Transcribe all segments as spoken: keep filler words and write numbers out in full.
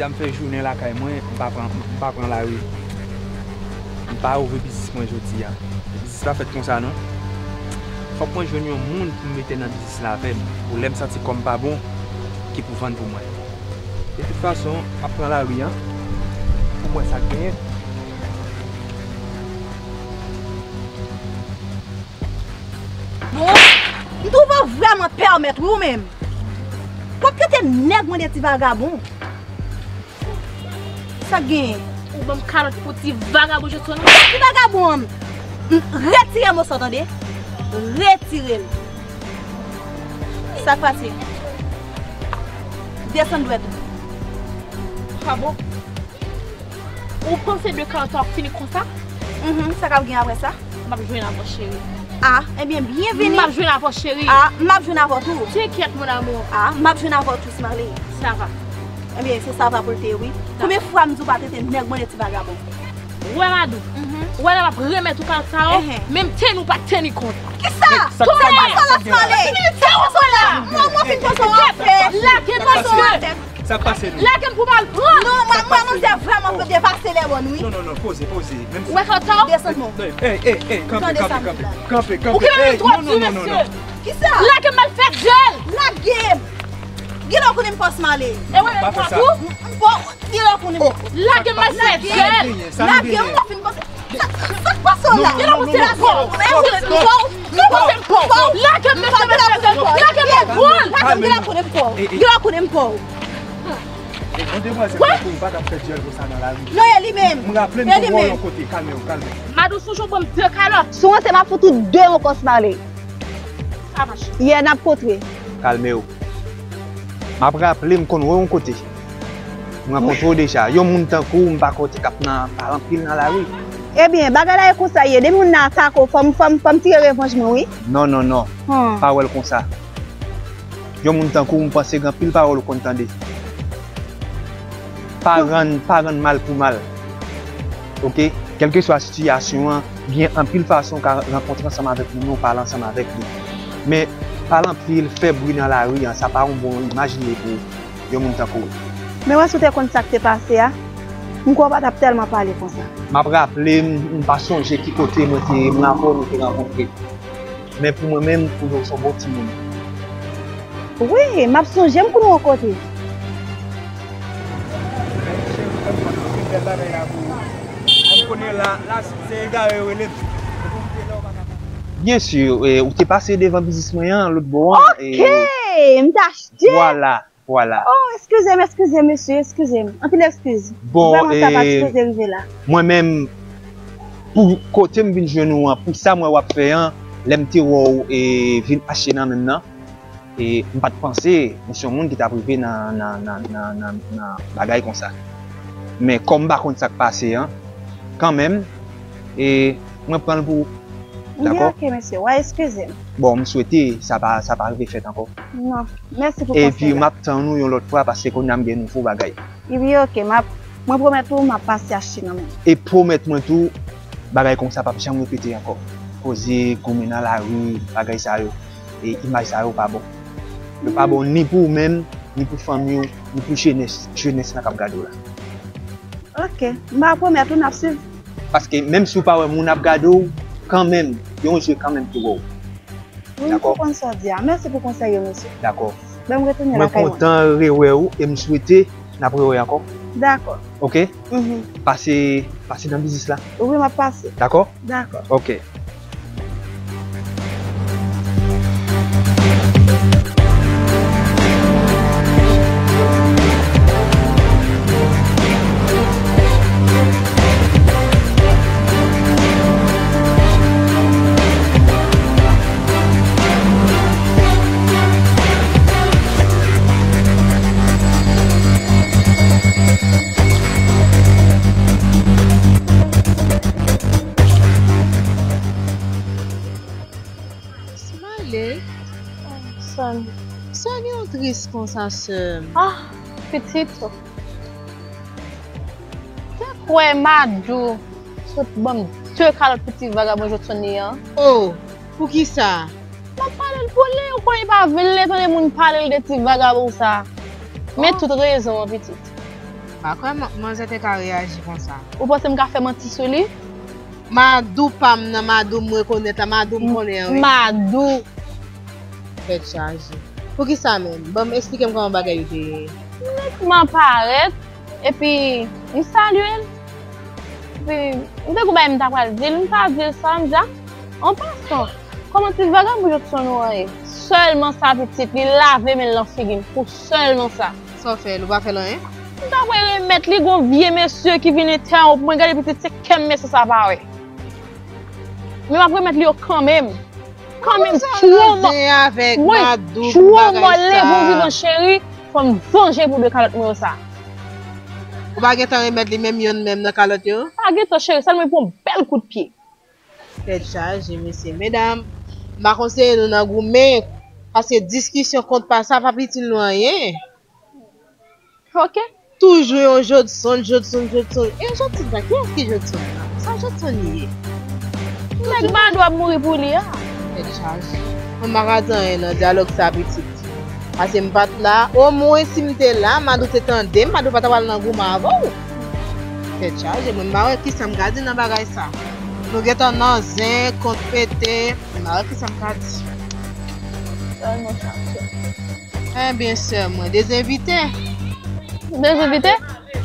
Deja m fè jounen lakay mwen, m pa pran, m pa pran lari. M pa ouvri biznis mwen jodi a. Biznis la fèt konsa non. Fòk mwen jwenn yon moun pou m mete nan biznis la avè m. Pou lè m santi kò m pa bon, ki pou vann pou mwen. De tout fason, m ap pran lari an. Pou m wè sa k genyen. Bon, m twouve w vrèman pèmèt wi ou menm. W ap kite nèg mande ti vagabon. Sa k genyen? Ou ban m kalòt pou ti vagabon Jotson nan? Ti vagabon an! M, retire mo sa w tande? Retire l. Sa k pase? Desann dwèt ou. Ah bon? Ou panse de kalòt sa w ap fini konsa? Mhm, sa k ap gen apre sa? M ap jwenn avè w, cheri. Ah, ebyen, byenvini. M ap jwenn avè w, cheri. Ah, m ap jwenn avè w tou. T'inquiète, mon amour. Ah, m ap jwenn avè w tou, Smiley. Sa va. Ebyen, se sa va pou l te ye, wi. Sa va. Konbyen fwa m di w pa trete nèg mwen de ti vagabon? Wè, Madou. Mhm. Wè, lè m ap remèt ou kalòt sa yo, menm teni w pa t teni kont. Kisa? Sa k pase la, Smiley? Sa w wè la? Mwen, mwen fin panse w ap fè. Lage m paske Sa k pase nou? Lage m pou m al pran. Non, ma, manzè vrèman depase lè bòn, wi. Non, non, non, poze, poze. Menm si Ou wè kalòt sa? Desann non. Ey, ey, ey, kanpe, kanpe, kanpe. Kanpe, kanpe. Ou genlè twò di, mesye. Kisa? Lage m al fè dyòl. Lage m. Genlè w konnen m fò Smiley. E wè, pa fè sa. M fò, genlè w konnen m fò. Lage m al fè dyòl. Lage m, mwen fin panse. Sa, sa k pase w la? Genlè w konnen m fò. Genlè w konnen m fò. Lage m, mesye, mesye, mesye. Lage m, mwen pran. Genlè w konnen m fò. Genlè w konnen m fò. E yon demwazèl tankou w pa t ap fè dyòl konsa nan lari. Non, e li menm. M raple m te wè w yon kote. Kalme w, kalme w. Madou, sonje w ban m de kalòt. Si w ranse, m ap fout ou de ankò, Smiley. Sa mache. Yè n ap kontre. Kalme w. M ap raple m konn wè w yon kote. M rankontre w deja. Yon moun tankou w, m pa kwè w te k ap nan pale anpil nan lari. Ebyen, bagay la e konsa ye. Depi moun nan atake w, fò m, fò m, fò m tire revanj mwen, wi. Non, non, non. Hmm. Pa wè l konsa. Yon moun tankou w, m panse gen anpil pawòl ou konn tande. Pa rann, pa rann mal pou mal. Oke? Kèlkeswa sitiyasyon an, gen anpil fason w ka rankontre ansanm avèk moun nan, w pale ansanm avèk li. Men, pale anpil, fè bri nan lari an, sa pa yon bon imaj li ye pou yon moun tankou w. Men w wè si w te konn sa k te pase a, m kwè w pa t ap tèlman pale konsa. M ap raple m, m pa sonje ki kote mwen te, mwen avè w nou te rankontre. Men pou mwen menm, m twouve w se yon bon timoun. Wi, m ap sonje m pou nou yon kote. Cheri, fè m konn bèl bagay la pou ou. Fè m konnen la, la, se egare yo rele m. Byen si, e, ou te pase devan biznis mwen an, lòt bò an, e. Oke, m te achte. Vwala. Vwala. Oh, eskize m, eskize m, mesye, eskize m. Anpil eskiz. Bon, vrèman, sa pa sipoze rive la. Mwen menm, pou kote m vin jwenn ou an, pou sa m wè w ap fè an, lè m te wè w, e, vin achte nan men m nan, e, m pa t panse ou se yon moun ki t ap rive nan, nan, nan bagay konsa. Men kòm m pa konn sa k pase an, kanmenm, e, mwen pran l pou ou. Dakò? Ebyen, oke, mesye. W a eskize m. Bon, m swete sa pa, sa pa rive fèt ankò. Non. Mèsi pou konsèy la. Epi m ap tann ou yon lòt fwa paske kounye a m gen nouvo bagay. Ebyen, oke, m ap, mwen pwomèt ou, m ap pase achte nan men w. E pwomèt mwen tou, bagay konsa p ap janm repete ankò. Koze, goumen nan lari, bagay sa yo. E imaj sa yo pa bon. Yo pa bon ni pou ou menm, ni pou fanmi w, ni pou jenès, jenès lan k ap gade w la. Oke, m pa pwomèt ou, n ap swiv. Paske menm si w pa wè moun ap gade w, kanmenm, yo yon je kanmenm ki wè w. Wi, m konprann sa w di a. Mèsi pou konsèy yo, mesye. Dakò. Ban m retounen lakay mwen. Mwen kontan rewè w e m swete n ap rewè ankò. Dakò. Oke? Mhm. Pase, pase nan biznis la. Wi, m ap pase. Dakò? Dakò. Oke. Smiley. Oh, Son. Sa gen w tris konsa, sè m? Ah, pitit. Te kwè Madou sot ban m de kalòt pou ti vagabon Jotson li an. Oh, poukisa? M ap pale l pou li, ou kwè li pa vle tande moun pale l de ti vagabon sa? Men tout rezon an, pitit. Pa kwè man- manzè te ka reyaji konsa. Ou panse m ka fè manti sou li? Madou pa m nan, Madou m rekonèt la, Madou m konnen an, wi. Madou. Tèt chaje. Poukisa menm? Ban m, eksplike m kòman bagay yo te ye. Nèg m ap parèt, epi m salye l. Epi m te gon bagay m ta pral di l, m pa di l sa, m di a, an pasan, kòman ti vagabon Jodson ou an ye? Sèlman sa pitit, li lave men l nan figi m pou sèlman sa. Sa w fè l, ou pa fè l anyen? M ta pral remèt li, gon vye mesye ki vin entèwonp mwen, gade pitit, se kè m mesye sa pa wè. Men m ap remèt li yo kanmenm. Kanmenm, tchwo mò. Avèk Madou, tchwo mò, leve w vivan cheri, fò m vanje pou de kalòt mwen yo sa. Ou pa gentan remèt li menm yonn menm nan kalòt yo? Pa gentan cheri, sèlman pou yon bèl kout pye. Tèt chaje, mesye. Medam, m pa konseye nou nan goumen, paske diskisyon kont pa sa p ap itil nou anyen. Ok. Toujou yon Jodson, Jodson, Jodson. E Jodson sa, kiyès ki Jodson la? Sa Jodson li ye? Nèg Madou ap mouri pou li a. Tèt chaje. Mwen pa ka di anyen nan dyalòg sa pitit. Paske m pa t la. Omwen si m te la, Madou te tande m, Madou pa ta pral nan goumen avè w. Tèt chaje, mwen m pa wè kisa m ka di nan bagay sa. Nou gentan nan zen, kont pete, m pa wè kisa m ka di. Ebyen sè mwen, dezenvite. Dezenvite?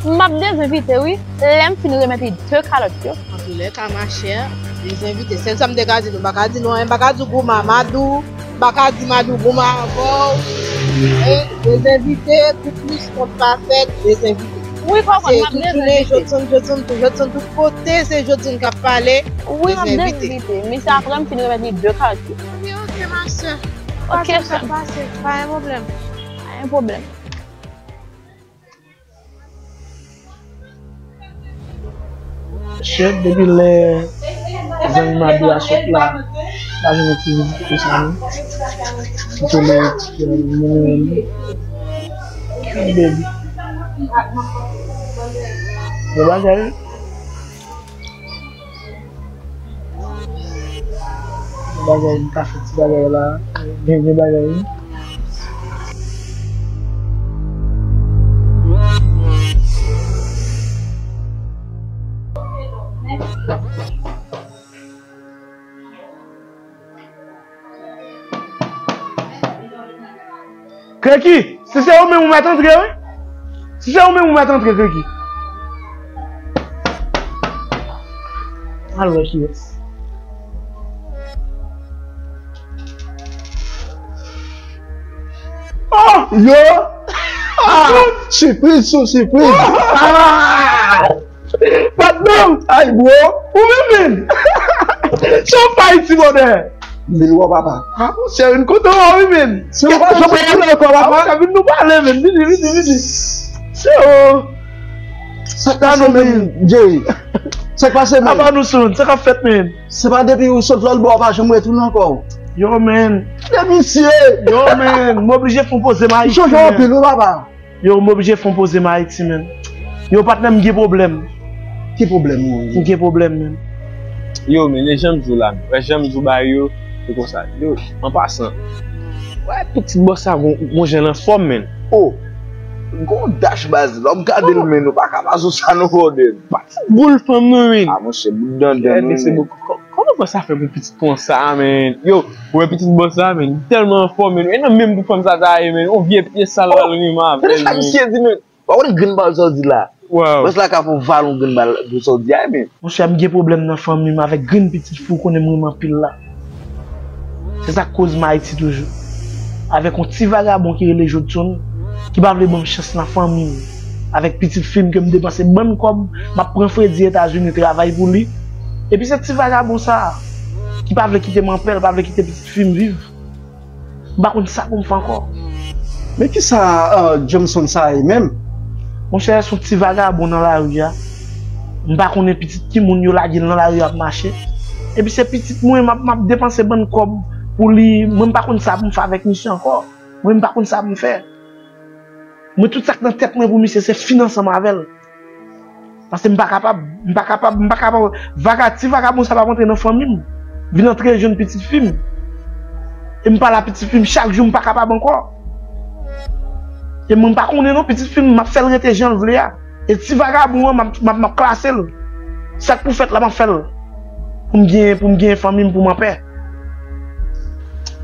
M ap dezenvite wi, lè m fin remèt li de kalòt yo. Antoulèka machè, dezenvite. Sèl sa m te ka di nou, m pa ka di nou anyen, m pa ka di w goumen a Madou, m pa ka di Madou goumen avè w. E dezenvite, pou plis kont pa fèt, dezenvite. Wi, kòman m ap dezenvite. Jodson, Jodson, Jodson tout kote, se Jodson k ap pale. Wi, m ap dezenvite. Men se apre m fin remèt li de kalòt yo. Ebyen ok, ma sè. Ok, sè. Pase, pa gen pwoblèm. Pa gen pwoblèm. Chèf, depi lè zanmi Madou a sot la, pa janm ti vizit konsa non. M tole ti frè m, mwen menm. Baby. Bon bagay. Bagay, m ka fè ti bagay la. Gen, gen bagay wi. Kreki, si se ou menm ou mèt antre wi. Si se ou menm ou mèt antre, Kreki. Al wè kiyès. Oh! Yo! Ah! Sipriz sou sipriz! Ah! Patnè! Ay, bro! Ou menm, menm! Sa w fè Ayiti, brother? M vin wè w, papa. Ah, monchè, vin kontan wè w, wi, menm. Se ou pa, se ou pa pale ankò, papa? Ah, monchè, vin nou pale, menm. Vini, vini, vini. Se ou. Sa k pase, menm, Jerry? Sa k pase, menm? Apa nou sou, sa k ap fèt, menm? Se pa depi ou sot lòt bò, ou pa janm retounen ankò. Yo, menm. Kite misye! Yo, menm, m oblije fè yon poze m Ayiti, menm. M chonje anpil, wi, papa. Yo, m oblije fè yon poze m Ayiti, menm. Yo, patnè, m gen pwoblèm. Ki pwoblèm ou gen? M gen pwoblèm, menm. Yo, men, e jan m di w la, menm. Wè, jan m di w bagay yo, se konsa. Yo, an pasan, wè, pitit bòs sa, gon, gon jan l anfòm, menm. Oh, gon dach baz, lè w gade l, menm, nou pa ka pa sou sa, non, brother. Pitit boul fanm, non, menm. Ah, monchè, bout dandan, non, menm. Kò-, kòman fè sa fè pou pitit konsa, menm? Yo, ou wè pitit bòs sa, menm, li tèlman anfòm, menm. E nan menm pou fanm sa ta ye, menm. On vye pye sal, oh, pral renmen avè l, menm. Misye di, menm. Ou pa konnen grenn pawòl sa w di la? Wow. Bòs la ka fè w vale yon grenn bal pou sa w di a, menm. Monchè, m gen pwoblèm nan fanmi m avèk grenn pitit fi w konnen m renmen anpil la. Se sa k koz m Ayiti toujou. Avèk yon ti vagabon ki rele Jodson, ki pa vle ban m chans nan fanmi m. Avèk pitit fi m ke m depanse bann kòb, m ap pran fredi Etazini, travay pou li. Epi se ti vagabon sa a, ki pa vle kite m anpè, l pa vle kite pitit fi m viv. M pa konn sa pou m fè ankò. Men kisa, euh, Jameson sa ye menm? Monchè, se yon ti vagabon nan lari a. M pa konnen pitit ki moun yo lage l nan lari a ap mache. Epi se pitit mwen, m ap, m ap depanse bann kòb pou li. Mwen, m pa konn sa pou m fè avèk misye ankò. Mwen, m pa konn sa pou m fè. Mwen, tout sa k nan tèt mwen pou misye, se fin ansanm avè l. Paske m pa kapab, m pa kapab, m pa kapab. Vaga, ti vagabon sa p ap antre nan fanmi m. Vin antre jwenn pitit fi m. E m pale a pitit fi m chak jou, m pa kapab ankò. E mwen, m pa konnen non, pitit fi m, m ap fè l rete jan l vle a. E ti vagabon an, m ap, m ap, m ap klase l. Sa k pou fèt la, m ap fè l. Pou m gen, pou m gen fanmi m, pou m anpè.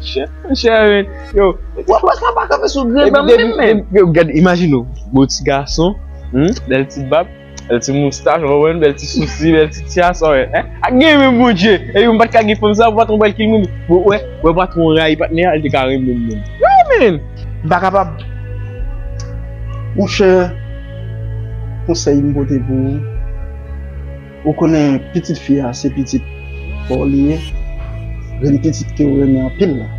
Chè, chè, men. Yo. Wè, wè, sa pa kanpe sou grenn banm menm, men. Yo, gad, imajine w. Bon ti gason, hmm, bèl ti bab, bèl ti moustach, w konprann, bèl ti sousi, bèl ti tyas, wè. Hein? Ak gen menm Bondye. E yo, m pa t ka gen fanm sa, patwon pral kil mwen. Bon, wè, wè, patwon rayi patnè a, li te ka renmen m menm. Yo, men. M pa kapab. Monchè, konsèy m pote pou ou, ou konnen pitit fi a se pitit pa w li ye, grenn pitit ke w renmen anpil la.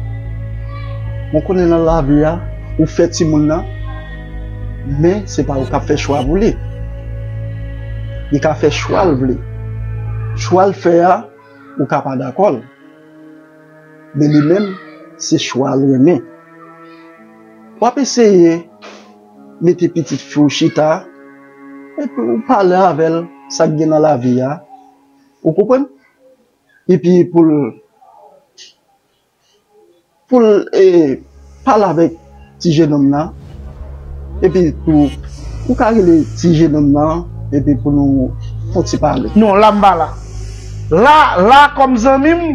Mwen konnen nan lavi a, ou fè timoun nan, men se pa ou k ap fè chwa pou li. Li ka fè chwa l vle. Chwa l fè a, ou ka pa dakò l. Men li menm, se chwa l renmen. W ap eseye mete pitit fi w chita, epi w pale avè l sa k gen nan lavi a, ou konprann? Epi pou l, pou l, e, pale avèk ti jenòm nan, epi pou, ou ka rele ti jenòm nan, epi pou nou fè yon ti pale. Non, la m pa la. La, la, kòm zanmi m,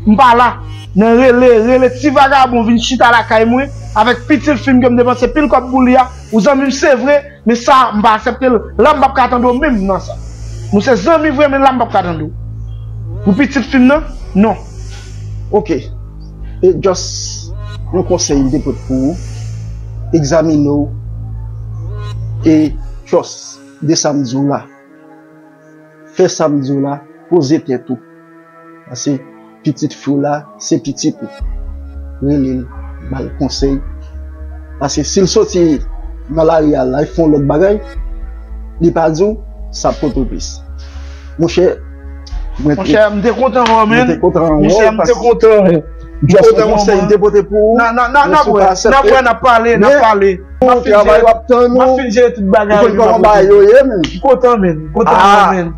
m pa la. Nan rele, rele ti vagabon vin chita lakay mwen, avèk pitit fi m ke m depanse pil kòb pou li a, ou zanmi m se vre, men sa, m pa aksepte l. La, m p ap ka tande w menm nan sa. Nou se zanmi vre, men la, m p ap ka tande w. Pou pitit fi m nan, non. Ok. E just yon konsèy m te pot pou ou. Egzamine w. E just de sa m di w la. Fè sa m di w la. Poze tèt ou. Paske pitit fi w la, se pitit ou. Rele l, ba l konsèy. Paske si l soti nan lari a la, l fè yon lòt bagay, li pa di w, sa ap pote w plis. Monchè, mwen te, monchè, m te kontan wè w, men. Mwen te kontan wè w, monchè, m te kontan wè w. Just yon konsèy m te pote pou ou. Nan, nan, nan, n ap wè, n ap wè, n ap pale, n ap pale. M ap fin jere, m ap fin jere tout bagay. Ou konn kòman bagay yo ye, men. M kontan, men. M kontan, men.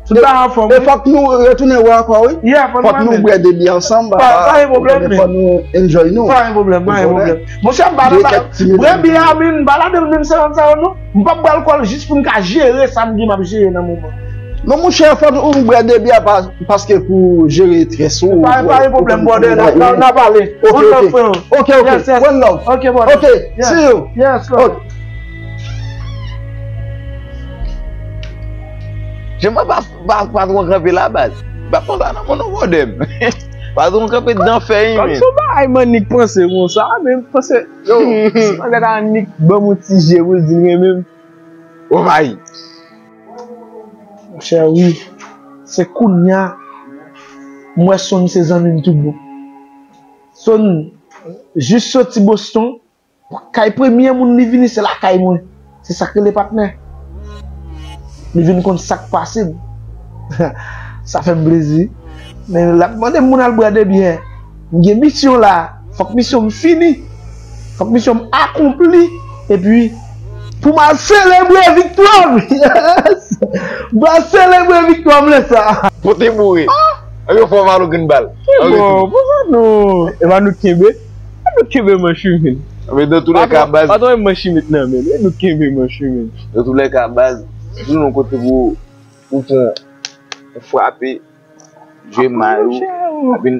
Tout bagay anfòm, wi. E fòk nou retounen wè ankò, wi. Yeah, fòk nou bwè de byè ansanm, pa, pa gen pwoblèm, men. Fòk nou enjoy nou. Pa gen pwoblèm, pa gen pwoblèm. Monchè, m pa nan bagay. Bwè byè a, men, m pa ladan l menm sèmèn sa yo, non. M p ap bwè alkòl jis pou m ka jere sa m gen m ap jere nan moman. Non, monchè, fòk nou bwè de byè pa, paske pou jere estrès ou. Pa, pa gen pwoblèm, brother. N a, n a pale. Ok, ok. One love, freo. Ok, ok. Yes, yes. One love. Ok, brother. Ok, see you. Yes, brother. Ok. Jan mwen pa, pa, pa twò kanpe la, baz. Pa konsa nan moun ou pwoblèm. Pa twò kanpe dan fèy, men. Kòm se yon bagay Mannik panse konsa, men panse, yo, si mwen gade Mannik ban m yon ti je pou l di l renmen m. Oh my. Monchè, wi. Se kounya m wè Sonn se zanmi m tout bon. Sonn jis soti Boston, kay premye moun li vini, se lakay mwen. Se sa k rele patnè. Li vin konn sa k pase m. Sa fè m plezi. Men l ap mande m pou n al bwè de byè. M gen misyon la. Fòk misyon m fini. Fòk misyon m akonpli. Epi, pou m al selebre viktwa m. Yes! M pral selebre viktwa m lè sa. Pote boure. Ann yo fè w mal ou grenn bal. Bon, poze nou. Epa nou kenbe. Nou kenbe manch wi, men. Men dans tous les cas, baz. Pa tande manch wi, men, nan, men. Nou kenbe manch wi, men. Dans tous les cas, baz, si nou kote pou, pou pran, frape, jwe may ou, epi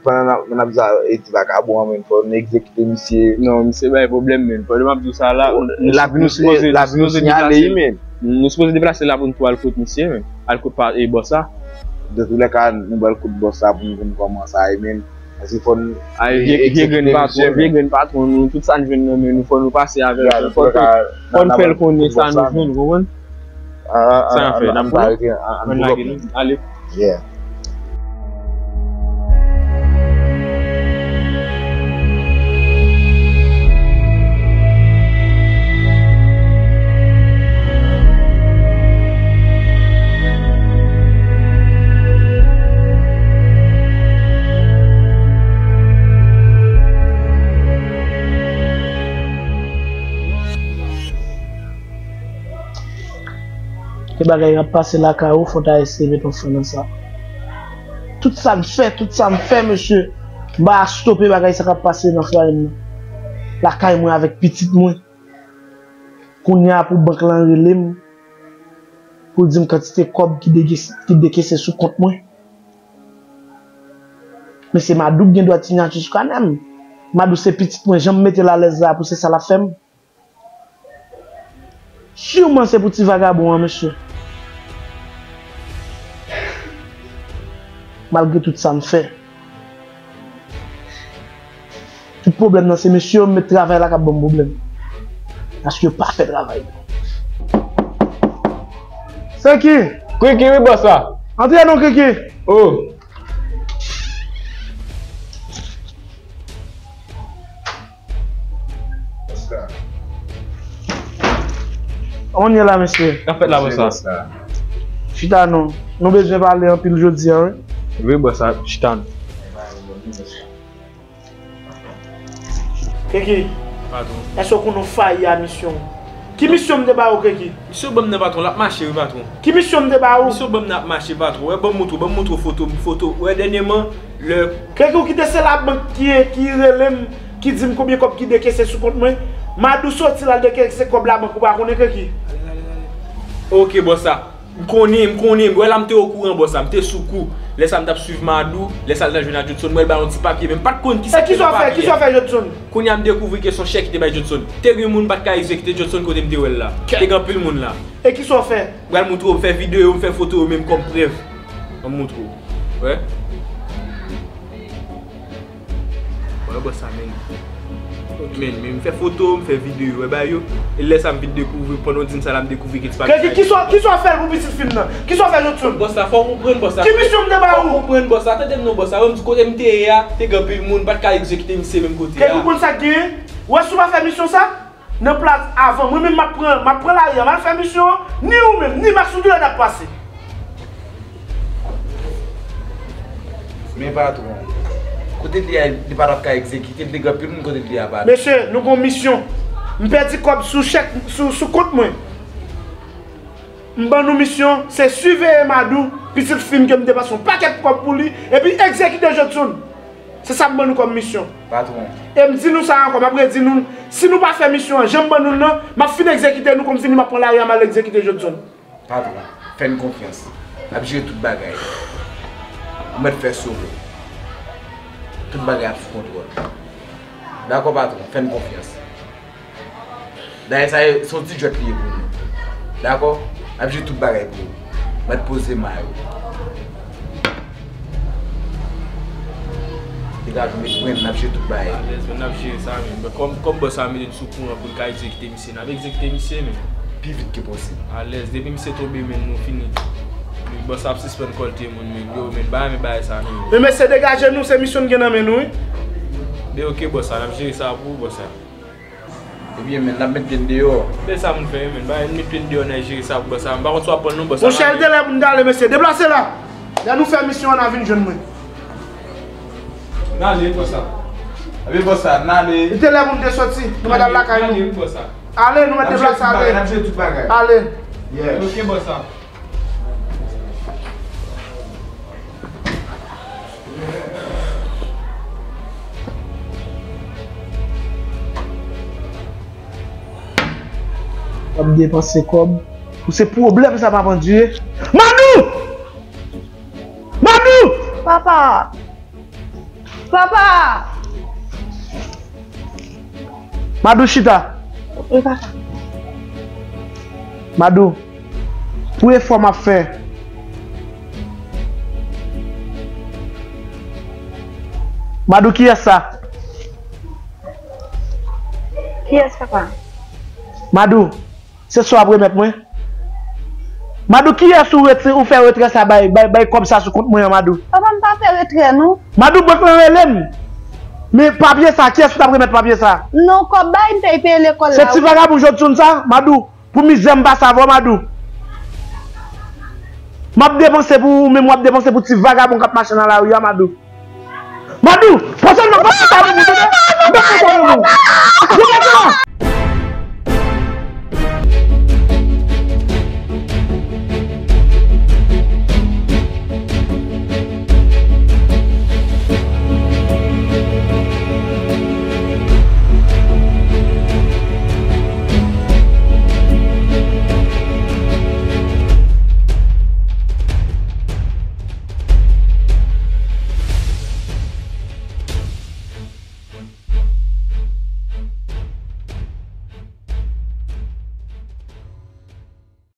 pandan n ap, n ap di sa, e ti vakabon an, men, fò nou egzekite misye. Non, misye bay pwoblèm, men. Pandan m ap di w sa la, lavi nou sipoze, lavi nou sinyale, men. Nou sipoze deplase la pou n tou al kot misye, men. Al kot pa, e bòs la. Dans tous les cas, nou pral kot bòs la pou nou konn kòman sa ye, men. Paske fò n, ay, vye, vye grenn patwon, vye grenn patwon nou, tout sa n jwenn nan men nou, fò nou pase avè l, fò n fè l konnen sa nou jwenn, ou konprann? Sa n ap fè, n ap lage l, ale. Yeah. Ke bagay ap pase lakay ou, fò w ta eseye met yon fen nan sa. Tout sa m fè, tout sa m fè, mesye, m pa stope bagay sa k ap pase nan fwaye m nan. Lakay mwen avèk pitit mwen. Kounye a pou bank lan rele m, pou l di m kantite kòb ki degese- ki dekese sou kont mwen. Men se Madou k gen dwa siyati sou kanè m. Madou se pitit mwen, jan m mete l alèz la pou se sa l ap fè m. Siman se pou ti vagabon an, mesye. Malgre tout sa m fè, tout pwoblèm nan se mesye yo m met travay la k ap ban m pwoblèm. Paske yo pa fè travay. Seki! Kriki, wi, bòs la. Antre non, Kriki. Oh. Kòman n ye la, mesye? Sa fèt la, bòs la? Chita non. Nou bezwen pale anpil jodi a, wi. Wi, bòs la, chita non. Kriki, patwon, èske w konnen w fayi a misyon? Ki misyon m te ba ou, Kriki? Misyon ban m nan, patwon, l ap mache, wi, patwon. Ki misyon m te ba ou? Misyon ban m nan ap mache, patwon. Wè, ban m montre w, ban m montre w foto, foto. Wè, dènyèman, lè Kriki, ou kite se labank ki, ki rele m, ki di m konbyen kòb ki dekese sou kont mwen. Madou soti la, l dekese kòb labank, ou pa konnen, Kriki? Ok, bòs la. M konnen, m konnen, wè la m te okouran, bòs la, m te sou kou. Lè sa m t ap swiv Madou, lè sa l t al jwenn ak Jodson, m wè l bay yon ti papye, men m pa t konn kisa ki te nan papye a. E kisa w fè? Kisa w fè, Jodson? Kounye a m dekouvri ke se yon chèk ki te bay Jodson. Te gen moun m pa t ka egzekite Jodson kote m te wè l la. Te gen anpil moun la. E kisa w fè? M pral montre w, m fè videyo, m fè foto yo menm kòm prèv. M montre w. Wè. Wè bòs sa, men. Men, men, m fè foto, m fè videyo, wè bagay yo. E lè sa m vin dekouvri, pandan w di m sa la, m dekouvri ke ti pa Kriki, kisa w, kisa w fè l pou pitit fi m nan? Kisa w fè Jodson? Bòs la, fò w konprann, bòs la. Ki misyon m te ba ou? Fò w konprann, bòs la, tande m non, bòs la. Wè m di kote m te ye a, te gen anpil moun, m pa t ka egzekite misye menm kote a. Kriki, ou konn sa k genyen? Wè si w pa fè misyon sa, nan plas avan, mwen menm m ap pran, m ap pran lari a, m al fè misyon an, ni ou menm, ni Max, nou tou lè n ap pase. Men patwon, kote l ye a, li pa t ap ka egzekite, l te gen anpil moun kote l ye a, patwon. Mesye, nou gon misyon. M pèdi kòb sou chèk, sou, sou kont mwen. M ban nou misyon, se siveye Madou, pitit fi m ke m depanse yon pakèt kòb pou li, epi egzekite Jodson. Se sa m ban nou kòm misyon. Patwon. E m di nou sa ankò, m ap redi nou, si nou pa fè misyon an, jan m ban nou l nan, m ap fin egzekite nou kòmsi nou m ap pran lari a m al egzekite Jodson. Patwon, fè n konfyans. N ap jere tout bagay. Ou mèt fè solo. Tout bagay ap sou kontwòl. Dakò, patwon, fè n konfyans. Dayè sa se yon ti jwèt li ye pou nou. Dakò? N ap jere tout bagay pou ou. Mèt poze may ou. Degaje w, met pwen, n ap jere tout bagay. Alèz, men n ap jere sa, men. Men kòm, kòm bòs la mete n sou kouran pou n ka egzekite misye, n ap egzekite misye, men. Pi vit ke posib. Alèz, depi misye tonbe, men nou fini. Men bòs la ap sispann kòlte moun, men. Yo, men, pa renmen bagay sa, non. Men mesye, degaje nou, se misyon n gen nan men nou, wi. Men ok, bòs la, n ap jere sa pou ou, bòs la. Ebyen, men, n ap met pye n deyò. Men sa moun fè, men, ba, n met pye n deyò, n al jere sa pou bòs la. M pa konn si w ap pran l non, bòs la. Monchè, li te lè pou n t ale, mesye. Deplase la. Lè nou fè misyon an, n a vin jwenn mwen. N ale, bòs la. Ebyen, bòs la, n ale. Li te lè pou n te soti. Nou mèt al lakay nou. N ale, bòs la. Ale, nou mèt deplase, ale. N ap jere tout bagay, n ap jere tout bagay. Ale. Yes. Ok, bòs la. W ap depanse kòb pou se pwoblèm sa p ap andire. Madou! Madou! Papa! Papa! Madou, chita. Wi, papa. Madou, pou efò m ap fè. Madou, kiyès sa? Kiyès, papa? Madou, se sa w ap remèt mwen? Madou, kiyès ou reti-, ou fè retrè sa bay, bay, bay kòb sa sou kont mwen an, Madou? Papa, m pa fè retrè, non. Madou, bank lan rele m. Men papye sa, kiyès ou t ap remèt papye sa? Non, kòb bay m te peye lekòl la, wi. Se ti vagabon Jodson sa, Madou. Pou mizè m pase avè w, Madou. M ap depanse pou ou, men w ap depanse pou ti vagabon k ap mache nan lari a, Madou. Madou, pran sèlman